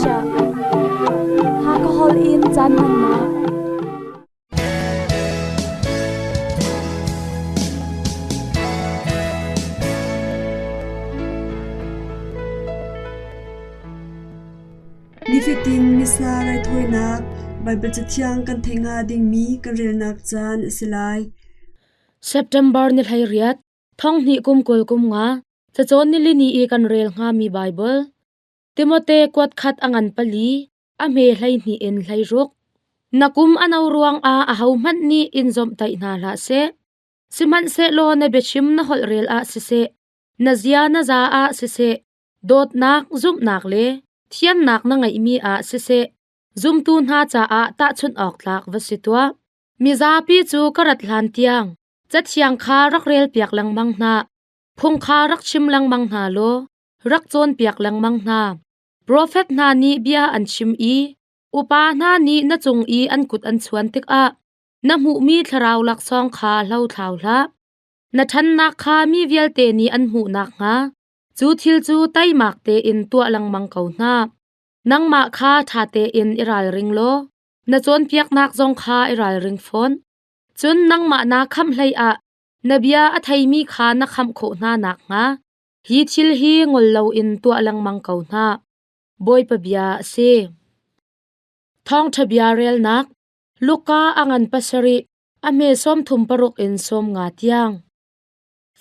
chiah. Hakha holh in caan hmannak. Nifatin Missa raithawinak Baibal Cathiang kan theih hnga dingmi kan relnak caan a si lai. September ni 18, thong hnih kum 20 kum nga, cacawn nilini i kan rel hngami Baibal. Timote kuat khat a ngan pali, a hme 12 in 16. Na kum a no ruangah ahohmanh nih in zawmhtaih hna hlah seh. Sihmanhsehlaw na biachim na holh rel ah siseh, na zia na za ah siseh, dawtnak, zumhnak le thiannak na ngeihmi ah siseh, zumtu hna caah tahchunh awk tlak va si tuah. Mizapi cu ka rat hlan tiang Cathiang kha rak relpiak lengmang hna. Phung kha rak chim lengmang hna law rak cawnpiak lengmang hna. Profet hna nih bia an chim i upa hna nih na cung i an kut an chuan tikah na hmuhmi thlarau laksawng kha hlothlau hlah. Na ṭhannak kha mi vialte nih an hmuh nakhnga cu thil cu teimak tein tuah lengmang ko hna. Nangmah kha ṭha tein i ralring law na cawnpiaknak zong kha i ralring fawn. Cun nangmah naa khamh hleiah na bia a theimi kha na khamh khawh hna nakhnga hi thil hi ngol loin tuah lengmang ko hna. Bawipa bia a si. Thawngṭha bia relnak Luka a ngan pasarih a hme 36 in 50 tiang.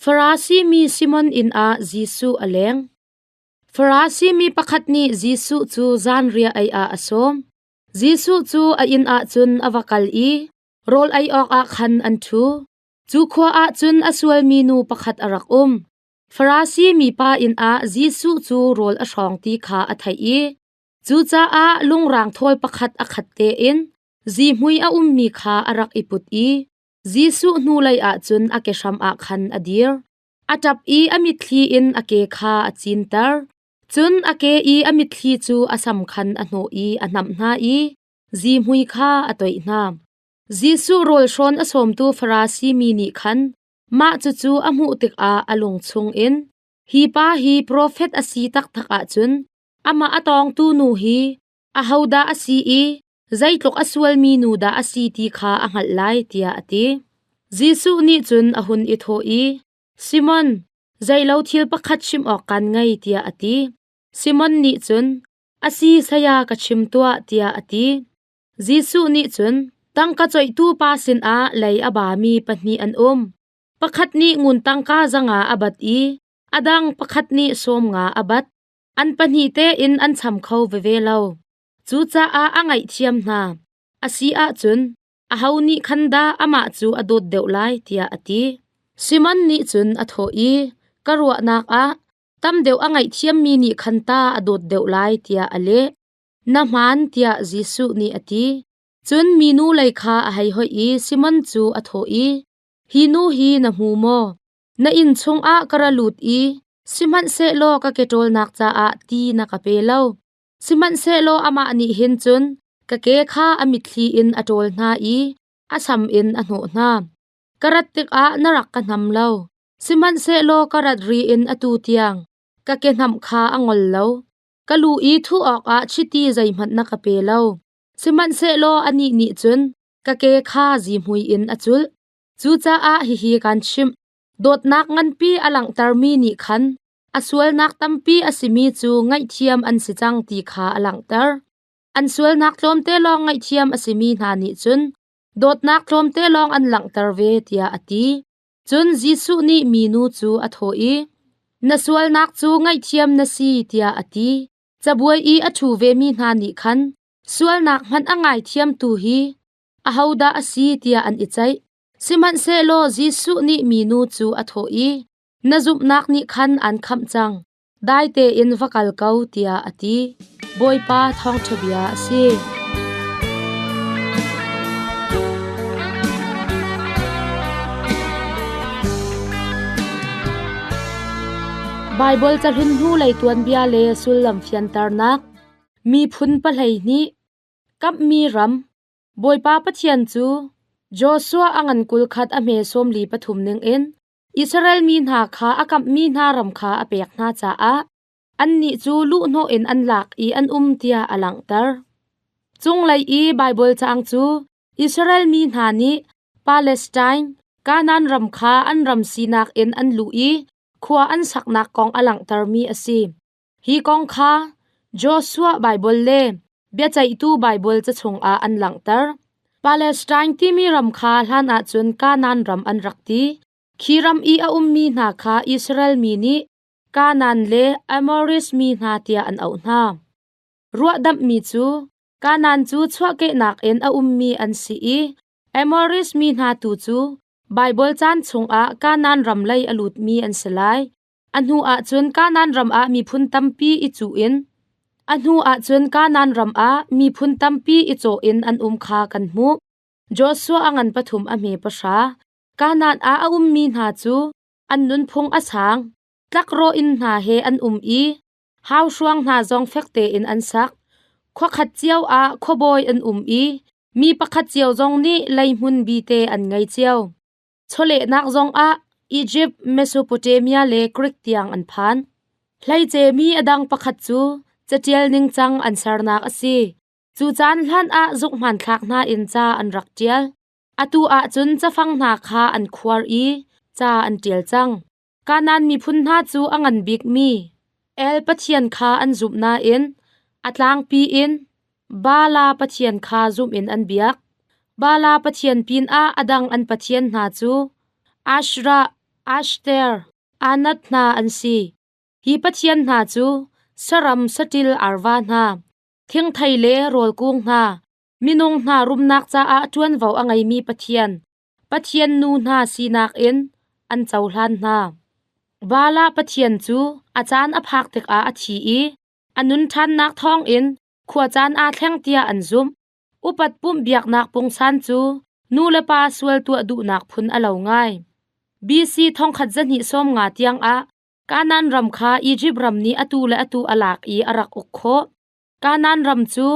Farasi mi Simon inn ah Jesuh a leng. Farasi mi pakhat nih Jesuh cu zanriah ei ah a sawm. Jesuh cu a inn ah cun a va kal i rawl ei awkah khan an ṭhu. Cu khua ah cun a sualmi nu pakhat a rak um. Farasi mipa inn ah Jesuh cu rawl a hrawng ti kha a theih i cucaah lungrang thawl pakhat a khat tein zihmui a ummi kha a rak i put i Jesuh hnulei ah cun a kehram ah khan a dir. A ṭap i a mitthli in a ke kha a cinter. Cun a ke i a mitthli cu a sam khan a hnawh i a hnamh hna i zihmui kha a toih hna. Jesuh rawl hrawn a sawmtu Farasi mi nih khan mah cucu a hmuh tikah a lung chungin, Hi pa hi profet a si taktak ahcun amah a tawngtu nu hi ahodah a si i zeitluk a sualmi nu dah a si ti kha a hngalh lai, tiah a ti. Jesuh nih cun a hun i thawh i, Simon, zeilo thil pakhat chim awk kan ngei, tiah a ti. Simon nih cun, A si, saya, ka chim tuah, tiah a ti. Jesuh nih cun, Tangka coihtu pa sinah lei a bami pahnih an um. Pakhat nih ngun tangka 500 a bat i a dang pakhat nih 50 a bat. An pahnih tein an cham kho veve lo. Cucaah a ngaihthiam hna. A si ahcun, aho nih khan dah amah cu a dawt deuh lai, tiah a ti. Simon nih cun a thawh i, Ka ruahnak ah tam deuh a ngaihthiammi nih khan ta a dawt deuh lai, tiah a leh. Na hmaan, tiah Jesuh nih a ti. Cun minu lei kha a hei hoih i Simon cu a thawh i, Hi nu hi na hmu maw? Na inn chungah ka ra lut i sihmanhsehlaw ka ke ṭawlnak caah ti na ka pe lo. Sihmanhsehlaw amah nih hin cun ka ke kha a mitthli in a ṭawl hna i a sam in a hnawh hna. Ka rat tikah na rak ka hnam lo, sihmanhsehlaw ka rat ri in atu tiang ka ke hnamh kha a ngol lo. Ka lu i thuh awkah chiti zeihmanh na ka pe lo, sihmanhsehlaw anih nih cun ka ke kha zihmui in a culh. Cucaah hihi kaan chimh, dawtnak nganpi a langhtermi nih khan a sualnak tampi a simi cu ngaihthiam an si cang ti kha a langhter. An sualnak tlawmte lawng ngaihthiam a simi hna nih cun dawtnak tlawmte lawng an langhter ve tiah a ti. Cun Jesuh nih minu cu a thawh i, Na sualnak cu ngaihthiam na si tiah a ti. Cabuai i a ṭhu vemi hna nih khan sualnak hmanh a ngaithiamtu hi ahodah a si tiah an i ceih. Sihmanhsehlaw Jesuh nih minu cu a thawh i, Na zumhnak nih khan aan khamh cang. Dai tein va kal ko, tiah a ti. Bawipa thawngṭha bia a si. Baibal cahlun hnu lei tuanbia le sullam fianternak Miphun 12 Kamhmi ram Bawipa Pathian cu Joshua a ngan 21 a hme 43 ningin Israel mi hna kha a kamhmi hna ram kha a pek hna caah Annih cu luhhnawh in an lak i an um tiah a langhter. Cunglei i Baibal caang cu Israel mi hna nih Palestine, Kanaan ram kha an ram sinak in an luh i khua an saknak kong a langhtermi a si. Hi kong kha Joshua Baibal le Biaceihtu Baibal ca chungah an langhter. Palestine timi ram kha hlan ahcun Kanaan ram an rak ti. Khi ram i a ummi hna kha Israel mi nih Kanaan le Amoris mi hna tiah an auh hna. Ruahdamhmi cu Kanaan cu chuahkehnak in a ummi an si i Amoris mi hna tu cu Baibal caan chungah Kanaan ram lei a lutmi an si lai. A hnu ahcun Kanaan ram ah miphun tampi i cuh in A hnu ahcun Kanaan ram ah miphun tampi i cawh in an um kha kan hmuh. Joshua a ngan pathum a hme pahra. Kanaan ah a ummi hna cu an nunphung a sang, tlakrawh inn hna he an um i hauhruang hna zong fek tein an sak. Khua khat cio ah khuabawi an um i mi pakhat cio zong nih leihmun bite an ngei cio. Chawlehnak zongah Izipt, Mesopotamia le Grik tiang an phan. Hleicemi a dang pakhat cu caṭial ningcang an sernak a si. Cu caan hlan ah zuk hmanthlak hna in ca an rak ṭial. Atu ahcun cafang hna kha an khuar i ca an ṭial cang. Kanaan miphun hna cu a ngan bikmi El pathian kha an zumh nain a tlangpi in Baala pathian kha zumh in an biak. Baala pathian pinah a dang an pathian hna cu Asherah, Ashter, Anath hna an si. Hi pathian hna cu saram saṭil arva hna, thingthei le rawl kung hna, minung hna rumnak caah ṭuanvo a ngeimi pathian, pathian nu hna sinak in an cohlan hna. Baala pathian cu a caan a phak tikah a thi i a nun ṭhannak thawngin khuacaan aa thleng tiah an zumh. Upat pumh biaknak pungsan cu nu le pa sual tuah duhnak phun a lo ngai. BC 1250 tiangah Kanaan ram kha Izipt ram nih atu le atu a lak i a rak uk khawh. Kanaan ram cu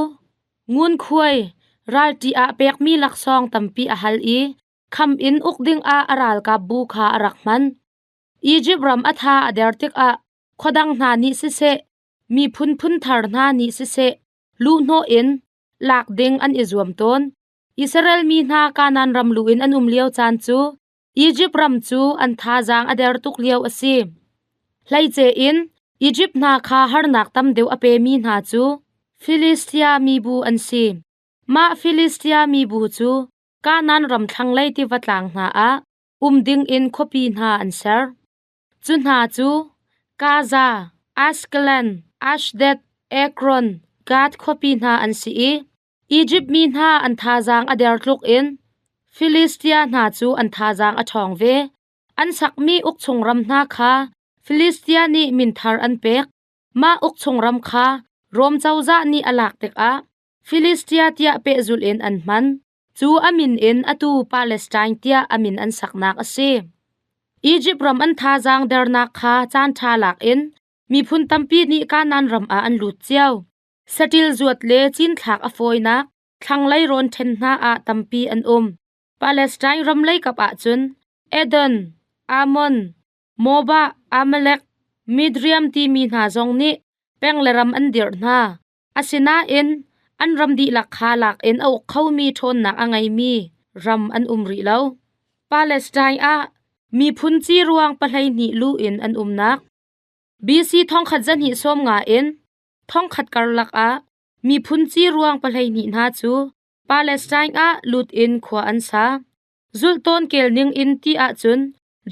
ngunkhuai ralṭi ah pekmi laksawng tampi a hal i kham in uk dingah a ralkapbu kha a rak hman. Izipt ram a tha a der tikah khuadang hna nih siseh, miphun phunthar hna nih siseh, luhhnawh in lak ding an i zuam tawn. Israel mi hna Kanaan ram lu in an um lio caan cu Izipt ram cu an thazaang a der tuk lio a si. Hleice in Izipt hna kha harnak tam deuh a pemi hna cu Filistia mibu an si. Mah Filistia mibu cu Kanaan ram thlanglei tiva tlang hna ah um ding in khuapi hna an ser. Cu hna cu Gaza, Ashkelon, Ashdod, Ekron, Gath khuapi hna an si i Izipt mi hna an thazaang a der tluk in Filistia hna cu an thazaang a ṭhawng ve. An sakmi ukchung ram hna kha Filistia nih min thar an pek. Mah ukchung ram kha Rom cozah nih a lak tikah Filistia tiah pehzulh in an hman. Cu a min in atu Palestine tiah a min an saknak a si. Izipt ram an thazaang dernak kha caanṭha lak in miphun tampi nih Kanaan ram ah an lut cio. Saṭil zuat le cinthlak a fawinak thlanglei rawn ṭhen hna ah tampi an um. Palestine ram leikap ahcun Edom, Ammon, Moab, Amalek, Midian timi hna zong nih peng le ram an dirh hna. Asinain an ram dihlak kha lak in a uk khomi ṭhawnnak a ngeimi ram an um rih lo. Palestine ah miphun ciruang 12 lu in an umnak. BC 1250 in thongkhat karlak ah miphun ciruang 12 hna cu Palestine ah lut in khua an sa. Zulhtawn kel ning in ti ahcun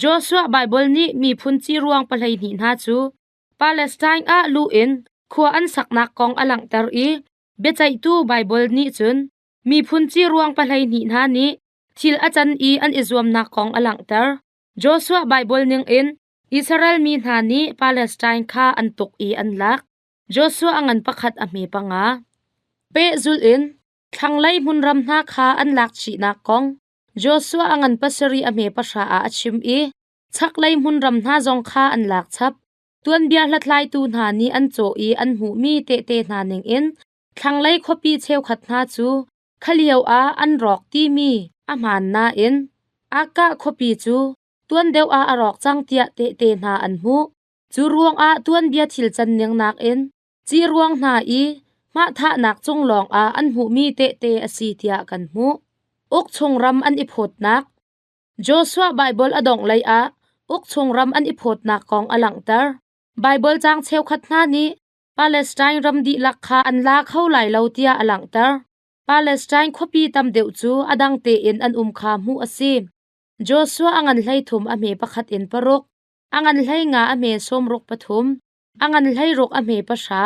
Joshua Baibal nih miphun ciruang 12 hna cu Palestine ah lu in khua an saknak kong a langhter i biaceihtu Baibal nih cun miphun ciruang 12 hna nih thil a can i an i zuamnak kong a langhter. Joshua Baibal ningin Israel mi hna nih Palestine kha an tuk i an lak. Joshua a ngan pakhat a hme panga. Pehzulh in thlanglei hmunram hna kha an lak chihnak kong Joshua a ngan pasarih a hme pahra ah a chim i chaklei hmunram hna zong kha an lak chap. Tuanbia hlathlaitu hna nih an cawh i an hmuhmi tehte hna ningin thlanglei khuapi cheukhat hna cu khalio ah an rawk timi a hmaan nain Akka khuapi cu tuan deuh ah a rawk cang tiah tehte hna an hmuh. Cu ruangah tuanbia thil canning nakin ci ruang hna i hmahthahnak cung lawngah an hmuhmi tehte a si tiah kan hmuh. Uk chung ram an i phawtnak. Joshua Baibal a dongh lei ah uk chung ram an i phawtnak kong a langhter. Baibal caang cheukhat hna nih Palestine ram dihlak kha an la kho lai lo tiah a langhter. Palestine khuapi tam deuh cu a dang tein an um kha hmuh a si. Joshua a ngan 13 a hme pakhat in paruk, a ngan 15 a hme 63, a ngan 16 a hme pahra,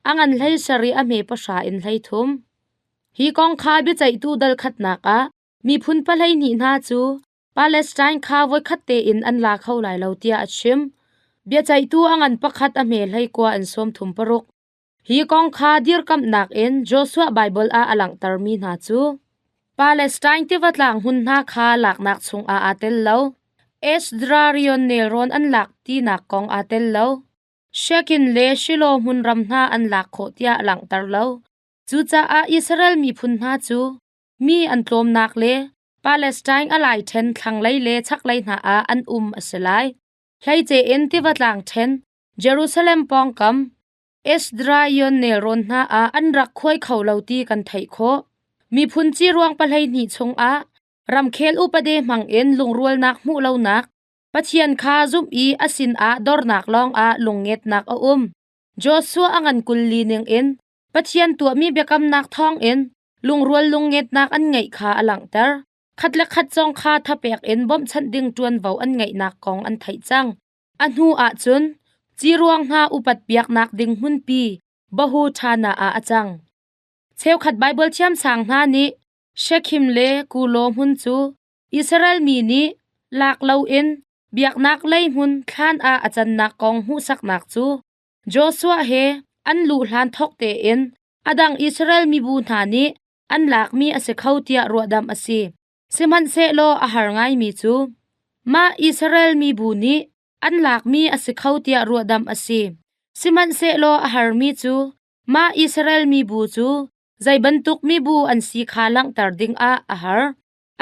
a ngan 17 a hme pahra in 33. Hi kong kha biaceihtu dal khatnak ah miphun pahleihnih hna cu Palestine kha voikhat tein an la kho lai lo tiah a chim. Biaceihtu a ngan pakhat a hme 19 in 36. Hi kong kha dirkamhnak in Joshua Baibal ah a langhtermi hna cu Palestine tiva tlang hmun hna kha laknak chungah aa tel lo. Esdrarion nelrawn an lak tinak kong aa tel lo. Shekin le Shiloh hmunram hna an lak khawh tiah a langhter lo. Cucaah Israel miphun hna cu mi an tlawmnak le Palestine a lai ṭhen thlanglei le chaklei hna ah an um a si lai. Hleice in tiva tlang ṭhen Jerusalem pawngkam Esdraion nelrawn hna ah an rak khuai kho lo ti kan theih khawh. Miphun ciruang 12 chungah ramkhel upade hmangin lungrualnak hmuh lonak, Pathian kha zumh i a sinah dornak lawngah lungngetnak a um. Joshua a ngan 24 ningin Pathian tuahmi biakamnak thawngin lungrual lungngetnak an ngeih kha a langhter. Khat le khat zong kha thapek in bawmhchanh ding ṭuanvo an ngeihnak kong an theih cang. A hnu ahcun ciruang hna upat biaknak ding hmunpi Bahu Thana ah a cang. Cheukhat Baibal thiamsang hna nih Shekhim le Kulo hmun cu Israel mi nih lak loin biaknak lei hmun thlan ah a cannak kong hmuhsaknak cu Joshua he an luh hlan thawk tein a dang Israel mibu hna nih an lakmi a si kho tiah ruahdamh a si. Sihmanhsehlaw a har ngaimi cu mah Israel mibu nih an lakmi a si kho tiah ruahdamh a si. Sihmanhsehlaw a harmi cu mah Israel mibu cu zei bantuk mibu an si kha langhter dingah a har.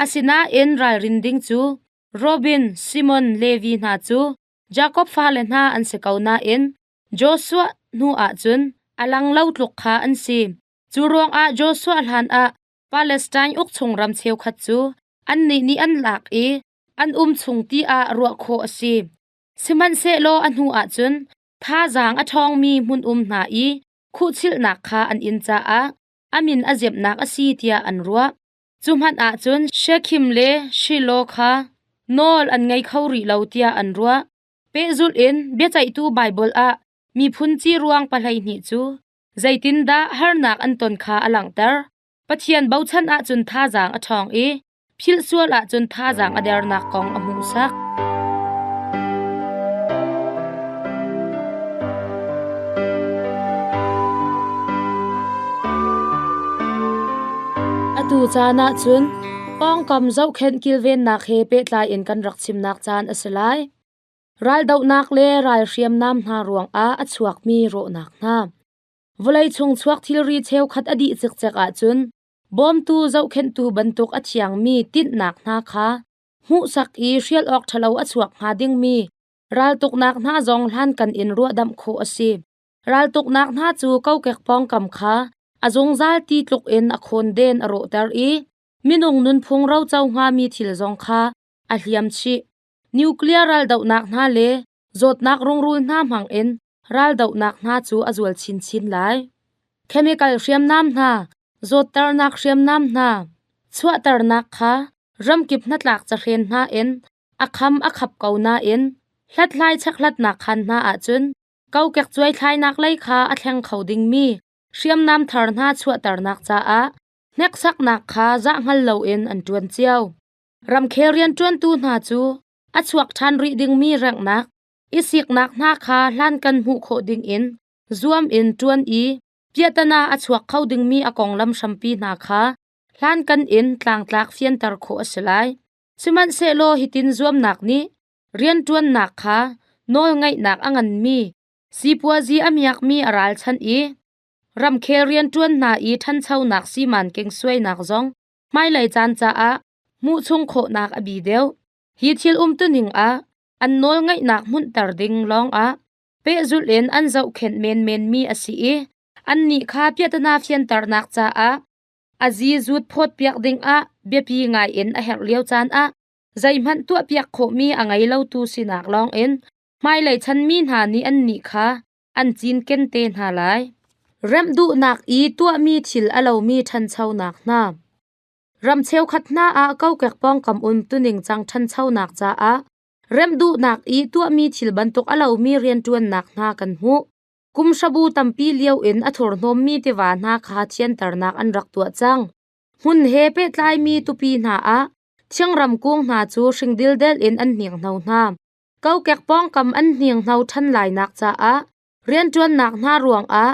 Asinain ralrin ding cu Robin, Simon, Levi hna cu Jakob fale hna an si ko nain Joshua hnu ahcun a lang lo tluk kha an si. Cu ruangah Joshua hlan ah Palestine uk chung ram cheukhat cu annih nih an lak i an um chung ti ah ruah khawh a si. Sihmanhsehlaw a hnu ahcun thazaang a ṭhawngmi hmun um hna i khuhchilhnak kha an in caah a min a ziamnak a si tiah an ruah. Cu hmanh ahcun Shekhim le Shiloh kha nawl an ngei kho rih lo tiah an ruah. Pehzulh in biaceihtu Baibal ah miphun ci ruang 12 cu zeitindah harnak an ton kha a langhter. Pathian bochan ahcun thazaang a ṭhawng i philh sual ahcun thazaang a dernak kong a hmuhsak. Atu caan ahcun pawngkam zohkhenh kilvennak he pehtlai in kan rak chimnak caan a si lai. Raldohnak le ral hriamnam hna ruangah a chuakmi rawhnak hna. Vawleicung chuak thilri cheukhat a dih cikcek ahcun bawmtu zohkhenhtu bantuk a thiangmi tinhnak hna kha hmuhsak i hrial awk ṭhalo a chuak hnga dingmi raltuknak hna zong hlankan in ruahdamh khawh a si. Raltuknak hna cu kokek pawngkam kha a zungzal ti tluk in a khawnden a rawhter i minung nunphung roco hngami thil zong kha a hliam chih. Nuclear raldohnak hna le zawtnak rungrul hna hmangin raldohnak hna cu a zual chinchin lai. Chemical hriamnam hna, zawtternak hriamnam hna, chuahternak kha ramkip hnatlak cahren hna in a kham a khap ko nain hlathlai chekhlatnak khaan hna ahcun kokek cuaithlainak lei kha a thleng kho dingmi hriamnam thar hna chuahternak caah hneksaknak kha zah hngal loin an ṭuan cio. Ramkhel rianṭuantu hna cu a chuak ṭhan rih dingmi renghnak, i siknak hna kha hlankan hmuh khawh dingin zuam in ṭuan i piahtana a chuak kho dingmi a konglam hrampi hna kha hlankan in tlangtlak fianter khawh a si lai. Sihmanhsehlaw hitin zuamnak nih rianṭuannak kha nawlngaihnak a nganmi, sipuazi a miakmi a ralchanh i ramkhel rianṭuan hna i ṭhanchonak simanking suainak zong hmailei caan caah hmuhchung khawhnak a bi deuh. Hi thil umtuning ah an nawlngaihnak hmunhter ding lawngah pehzulh in an zohkhenh menmenmi a si i annih kha piahtana fianternak caah a ziizut phawtpiak dingah biapi ngaiin a herh lio caan ah zeihmanh tuahpiak khawhmi a ngei lotu sinak lawngin hmailei chanmi hna nih annih kha an cinken te hna lai. Remh duhnak i tuahmi thil a lomi ṭhanchonak hna. Ram cheukhat hna ah kokek pawngkam umtuning cang ṭhanchonak caah remh duhnak i tuahmi thil bantuk a lomi rianṭuannak hna kan hmuh. Kum hrabu tampi lio in a thurhnawmmi tiva hna kha thianternak an rak tuah cang. Hmun he pehtlaimi tupi hna ah thingram kung hna cu hring dildel in an hninghno hna. Kokek pawngkam an hninghno ṭhan lainak caah rianṭuannak hna ruangah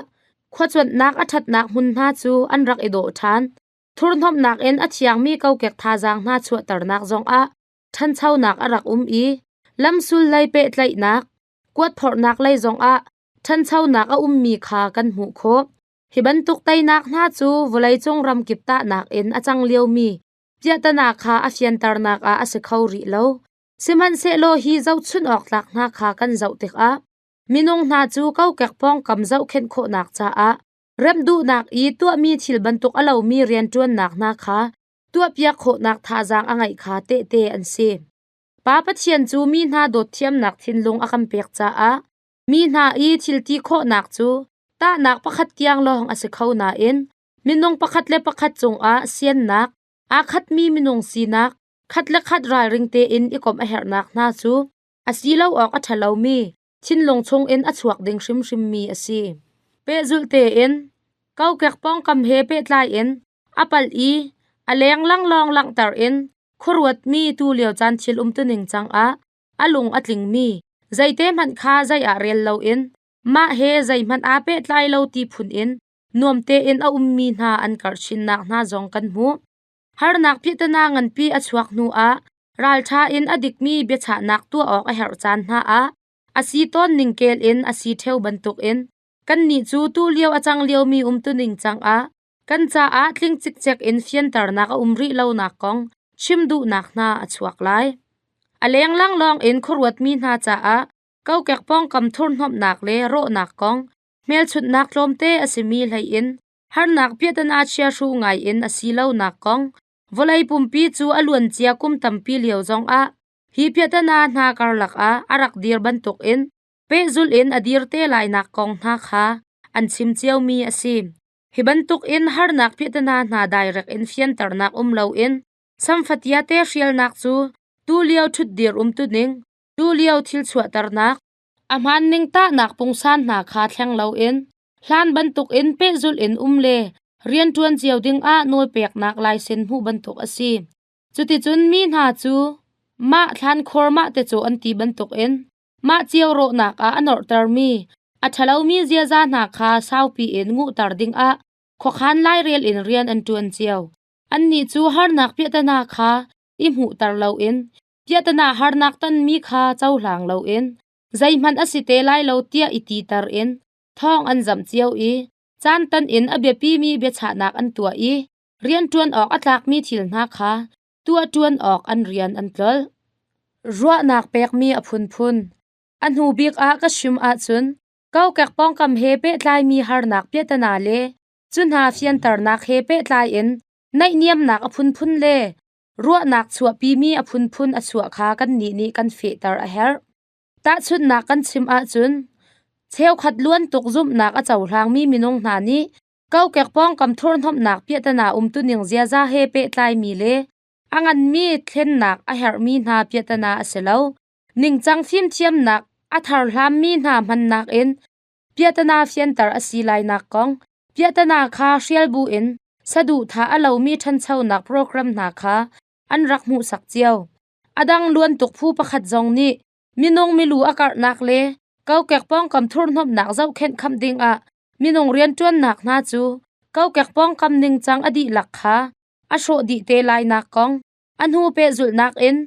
khuacuanhnak a ṭhatnak hmun hna cu an rak i dawh ṭhan. Thurhnawmhnak in a thiangmi kokek thazaang hna chuahternak zongah ṭhanchonak a rak um i lamsul lei pehtlaihnak, kuatphorhnak lei zongah ṭhanchonak a ummi kha kan hmuh khawh. Hi bantuk teinak hna cu vawleicung ramkip tahnak in a cang liomi piahtana kha a fianternak ah a si kho rih lo. Sihmanhsehlaw hi zohchunh awk tlak hna kha kan zoh tikah minung hna cu kokek pawngkam zohkhenh khawhnak caah remh duhnak i tuahmi thil bantuk a lomi rianṭuannak hna kha tuahpiak khawhnak thazaang a ngeih kha tehte an si. Pa Pathian cu mi hna dawt thiamnak thinlung a kan pek caah mi hna i thil ti khawhnak cu tahnak pakhat tiang lawng a si kho nain minung pakhat le pakhat cungah siannak, aa khatmi minung sinak, khat le khat ralring tein i komh a herhnak hna cu a si lo awk a ṭha lomi thinlung chungin a chuak ding hrimhrimmi a si. Pehzulh tein kokek pawngkam he pehtlai in a palh i a lenglang lawng langhter in khuaruatmi tulio caan thil umtuning cangah a lung a tlingmi zeite hmanh kha zei ah rel loin mah he zeihmanh aa pehtlai lo ti phun in nuam tein a ummi hna an karh chinnak hna zong kan hmuh. Harnak piahtana nganpi a chuak hnuah ralṭha in a dikmi biachahnak tuah awk a herh caan hna ah a si tawn ning kel in a si ṭheo bantukin kannih cu tulio a cang liomi umtuning cangah kan caah tling cikcek in fianternak a um rih lonak kong chim duhnak hna a chuak lai. A lenglang lawng in khuaruatmi hna caah kokek pawngkam thurhnawmhnak le rawhnak kong hmelchunhnak tlawmte a simi hlei in harnak piahtana chiahru ngai in a si lonak kong vawlei pumpi cu a luancia kum tampi lio zongah hi piahtana hna karlak ah a rak dir bantukin pehzulh in a dir te lainak kong hna kha an chim ciomi a si. Hi bantukin harnak piahtana hna dairek in fianternak um loin samfatia te hrialnak cu tulio ṭhutdir umtuning, tulio thil chuahternak, a hmaanning tahnak pungsan hna kha thleng loin hlan bantukin pehzulh in um le rianṭuan cio dingah nawlpeknak laisen hmuh bantuk a si. Cuticun mi hna cu mah thlankhor mah te cu an ti bantukin mah cio rawhnak ah a norhtermi a ṭhalomi ziaza hna kha saupi in nguhter dingah khuakhan lairel in rian an ṭuan cio. Annih cu harnak piahtana kha i hmuhter loin piahtana harnak tonmi kha cohlang loin zeihmanh a si te lai lo tiah i titer in thawng an zamh cio i caan tan in a biapimi biachahnak an tuah i rianṭuan awk a tlakmi thil hna kha tuahṭuan awk an rian an tlolh. Ruahnak pekmi a phunphun. A hnu bik ah ka chim ahcun kokek pawngkam he pehtlaimi harnak piahtana le cu hna fianternak he pehtlai in naihniamnak a phunphun le ruahnak chuahpimi a phunphun a chuah kha kannih nih kan fehter a herh. Tahchunhnak kan chim ahcun cheukhat luan tuk zumhnak a cohlangmi minung hna nih kokek pawngkam thurhnawmhnak piahtana umtuning ziaza he pehtlaimi le a nganmi thlennak a herhmi hna piahtana a si lo. Ningcang fimthiamnak a tharhlammi hna hmannak in piahtana fianter a si lainak kong, piahtana kha hrial buin saduhthah a lomi ṭhanchonak program hna kha an rak hmuhsak cio. A dang luan tuk phu pakhat zong nih minung milu a karhnak le kokek pawngkam thurhnawmhnak zohkhenh khamh dingah minung rianṭuannak hna cu kokek pawngkam ningcang a dihlak kha a hrawh dih te lainak kong a hnu pehzulhnak in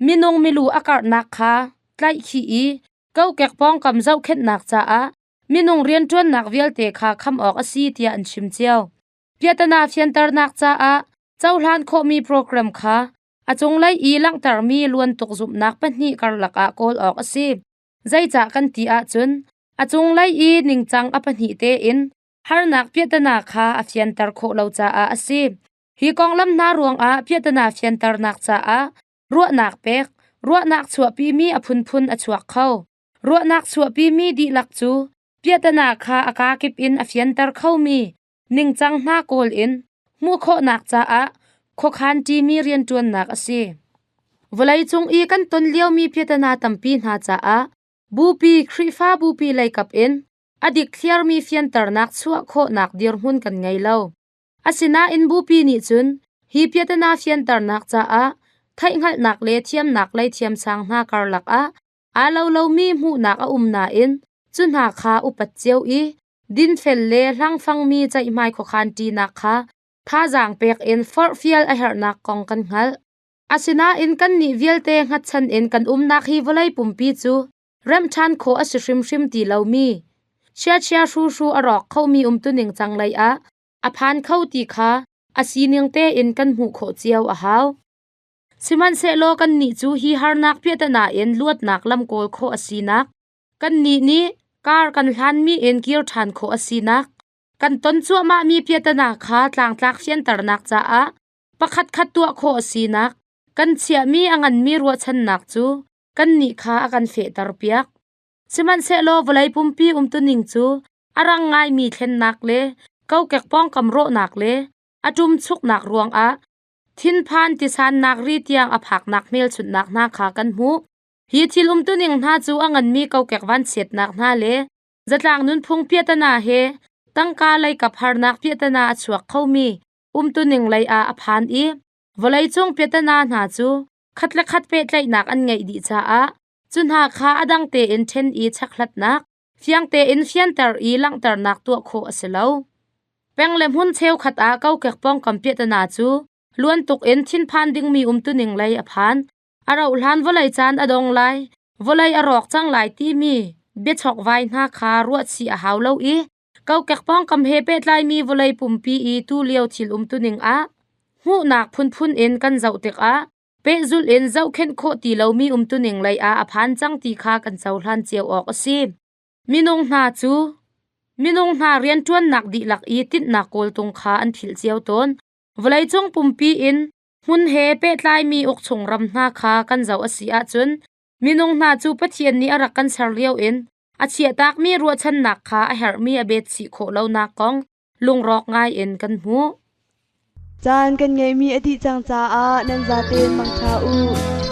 minung milu a karhnak kha tlaihkhih i kokek pawngkam zohkhenhnak caah minung rianṭuannak vialte kha kham awk a si tiah an chim cio. Piahtana fianternak caah cohlan khawhmi program kha a cunglei i langhtermi luan tuk zumhnak pahnih karlak ah kawl awk a si. Zeicah kan ti ahcun A cunglei i ningcang a pahnih tein harnak piahtana kha a fianter khawh lo caah a si. Hi konglam hna ruangah piahtana fianternak caah ruahnak pek, ruahnak chuahpimi a phunphun a chuak kho. Ruahnak chuahpimi dihlak cu piahtana kha a kakip in a fianter khomi ningcang hna kawl in hmuh khawhnak caah khuakhan ṭimi rianṭuannak a si. Vawleicung i kan ton liomi piahtana tampi hna caah bupi Khrihfa bupi leikap in a dikthliarmi fianternak chuah khawhnak dirhmun kan ngei lo. Asinain bupi nih cun hi piahtana fianternak caah theihhngalhnak le thiamnak lei thiamsang hna karlak ah aa lo lomi hmuhnak a um nain cu hna kha upat cio i dinfel le hlangfangmi ceihmai khuakhan ṭinak kha thazaang pek in forhfial a herhnak kong kan hngalh. Asinain kannih vialte hngatchan in kan umnak hi vawlei pumpi cu remh ṭhan khawh a si hrimhrim ti lomi, chiachia hruhru a rawk khomi umtuning cang lei ah a phan kho ti kha a sining tein kan hmuh khawh cio a hau. Sihmanhsehlaw kannih cu hi harnak piahtana in luatnak lam kawl khawh a sinak, kannih nih kar kan hlanmi in kir ṭhan khawh a sinak, kan ton cuahmahmi piahtana kha tlangtlak fianternak caah pakhatkhat tuah khawh a sinak, kan chiahmi a nganmi ruahchannak cu kannih kha a kan fehterpiak. Sihmanhsehlaw vawlei pumpi umtuning cu a rang ngaimi thlennak le kokek pawngkam rawhnak le a ṭumchuknak ruangah thinphan tisannak ri tiang a phaknak hmelchunhnak hna kha kan hmuh. Hi thil umtuning hna cu a nganmi kokek vanchiatnak hna le zatlang nunphung piahtana he tangka leikap harnak piahtana a chuak khomi umtuning lei ah a phan i vawleicung piahtana hna cu khat le khat pehtlaihnak an ngeih dih caah cu hna kha a dang tein ṭhen i chekhlatnak, fiang tein fianter i langhternak tuah khawh a si lo. Peng le hmun cheukhat ah kokek pawngkam piahtana cu luan tuk in thinphan dingmi umtuning lei a phan. A rauhhlan vawlei caan a dong lai, vawlei a rawk cang lai timi biachokvai hna kha ruahchih a hau lo i kokek pawngkam he pehtlaimi vawlei pumpi i tulio thil umtuning ah hmuhnak phunphun in kan zoh tikah pehzulh in zohkhenh khawh ti lomi umtuning lei ah a phan cang ti kha kan cohlan cio awk a si. Minung hna cu minung hna rianṭuannak dihlak i tinhnak kawltung kha an philh cio tawn. Vawleicung pumpi in hmun he pehtlaimi ukchung ram hna kha kan zoh a si ahcun minung hna cu Pathian nih a rak kan ser lio in a chiahtakmi ruahchannak kha a herhmi a bet chih khawh lonak kong lungrawk ngai in kan hmuh. Caan kan ngeihmi a dih cang caah nan zaten mangṭha u.